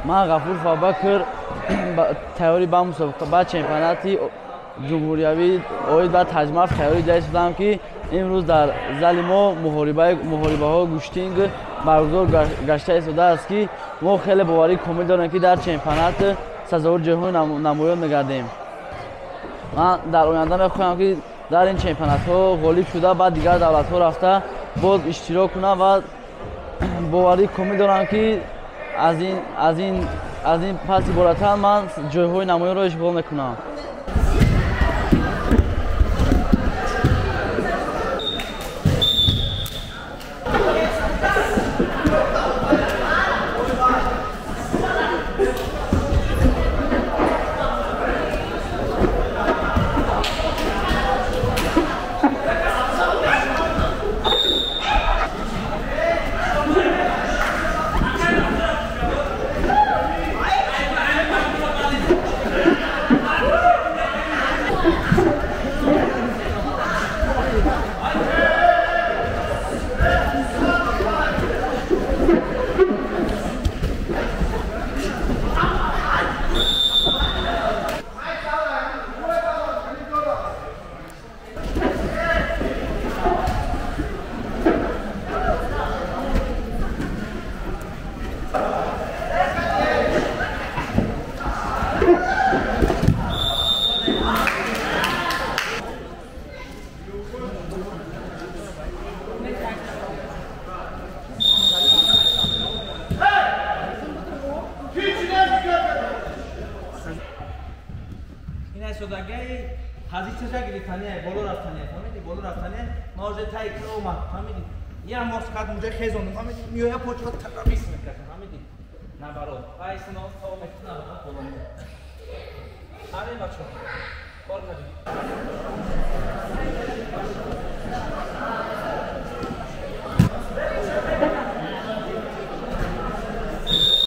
Ман Ғафур Абубакр тайёрӣ ба мусобиқа ба чемпионати ҷумҳуриявӣ оид ба таҷмаф тайёрӣ дида истодам, ки имрӯз дар зали мо муҳорибаҳо гӯштинг баргузор гашта истодааст, ки мо хеле боварии комил дорем, ки дар чемпионат сазовори ҷойҳои намоён мегардем. Ман дар оянда мехоҳам, ки дар ин чемпионатҳо ғолиб шуда, ба дигар давлатҳо рафта боз иштирок кунам ва боварии комил дорам, ки аз ин пас иборатан ман ҷойҳои намоёнро ишғол мекунам. Шудагаи позитсияша гирифтания, боло рафтания, фаҳмиди? Боло рафтания, ма уже тай ки омад, фаҳмиди? Я мос кард, мужа хезондум, фаҳмиди? Миёя почва тарабис мекард, фаҳмиди? Наоборот, айсино то мекунад, боло. Аре, бачо, кор кардем.